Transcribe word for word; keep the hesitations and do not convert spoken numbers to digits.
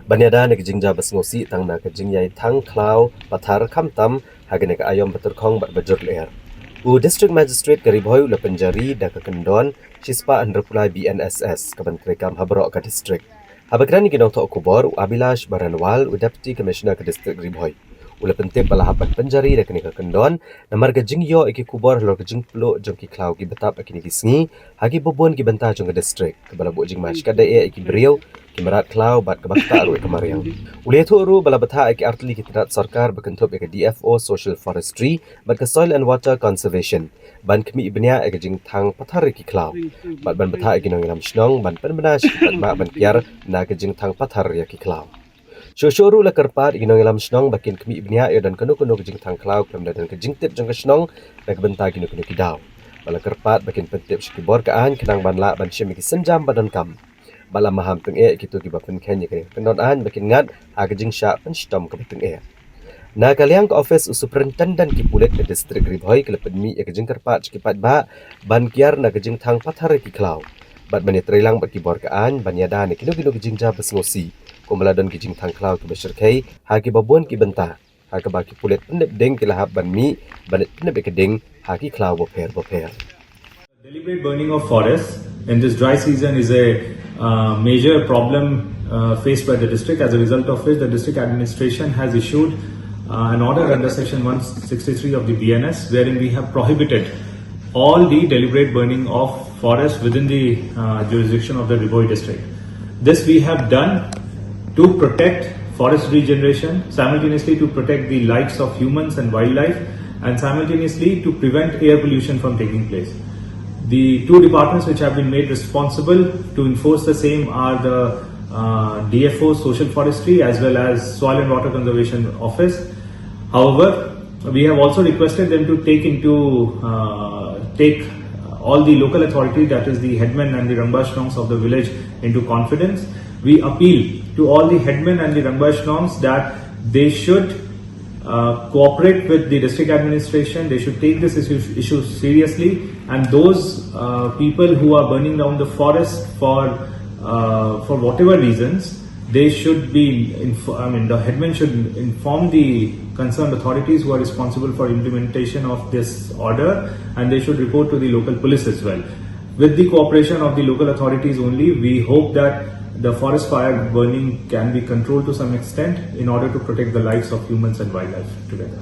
Ban ïada na ka jingjia ba sngewsih tang na ka jingïai thang khlaw pathar khamtam ha kane ka aïom ba tyrkhong bad ba jur lyer, u District Magistrate ka Ri Bhoi u la pynjari da ka kyndon shispah hynriewphew lai B N S S ka ban treikam ha baroh ka district. Haba kren ïa ki nongthoh khubor, u Abhilash Baranwal, u Deputy Commissioner ka District Ri Bhoi, u la pyntip ba la hap ban pynjari da kane ka kyndon namar ka jingïoh ïa ki khubor halor ka jingpluh jong ki khlaw ki btap ha kine ki sngi ha kiba bun ki bynta jong ka district, kaba la buh jingma shikatdei ïa ki briew, ki mrad khlaw bad kaba ktah ruh ïa ka mariang. U la ïathuh ruh ba la bthah ïa ki artylli ki tnat sorkar ba kynthup ïa ka D F O Social Forestry bad ka Soil and Water Conservation ban khmih bniah ïa ka jingthang pathar ïa ki khlaw bad ban bthah ïa ki nongïalam shnong ban pynbna sha ki paidbah ban kiar na ka jingthang pathar ïa ki khlaw. Shuh shuh ruh la kyrpad ïa ki nongïalam shnong ba kin khmih bniah ïoh don kano kano ka jingthang khlaw khlem da don ka jingtip jong ka shnong na ka bynta kino kino ki daw. Ba la kyrpad ba kin pyntip sha ki bor ka aiñ khnang ban lah ban shim ïa ki sienjam ba donkam. Ba la maham tyngeh ïa kito kiba pynkheiñ ïa ka kyndon aiñ ba kin ngat ha ka jingshah pynshitom kaba tyngeh. Na ka liang ka ophis u Superintendent ki pulit ka District Ri Bhoi ka la pynmih ïa ka jingkyrpad sha ki paidbah ban kiar na ka jingthang pathar ïa ki khlaw bad ban ïatreilang bad ki bor ka aiñ ban ïada na kino kino ki jingjia ba sngewsih, kumba la don ki jingthang khlaw kiba shyrkhei ha kiba bun ki bynta, ha kaba ki pulit pyndep ding ki la hap ban mih ban pyndep ïa ka ding ha ki khlaw bapher bapher. Deliberate burning of forests in this dry season is a uh, major problem uh, faced by the district, as a result of which the district administration has issued uh, an order under section one sixty-three of the B N S, wherein we have prohibited all the deliberate burning of forest within the uh, jurisdiction of the Ri Bhoi district. This we have done to protect forest regeneration, simultaneously to protect the lives of humans and wildlife, and simultaneously to prevent air pollution from taking place. The two departments which have been made responsible to enforce the same are the uh, D F O Social Forestry as well as Soil and Water Conservation Office. However, we have also requested them to take into uh, take all the local authority, that is the headmen and the Rangbah Shnongs of the village, into confidence. We appeal to all the headmen and the Rangbah Shnongs that they should uh, cooperate with the district administration. They should take this issue, issue seriously, and those uh, people who are burning down the forest for uh, for whatever reasons, they should be. Inf- I mean, the headman should inform the concerned authorities who are responsible for implementation of this order, and they should report to the local police as well. With the cooperation of the local authorities only, we hope that the forest fire burning can be controlled to some extent in order to protect the lives of humans and wildlife together.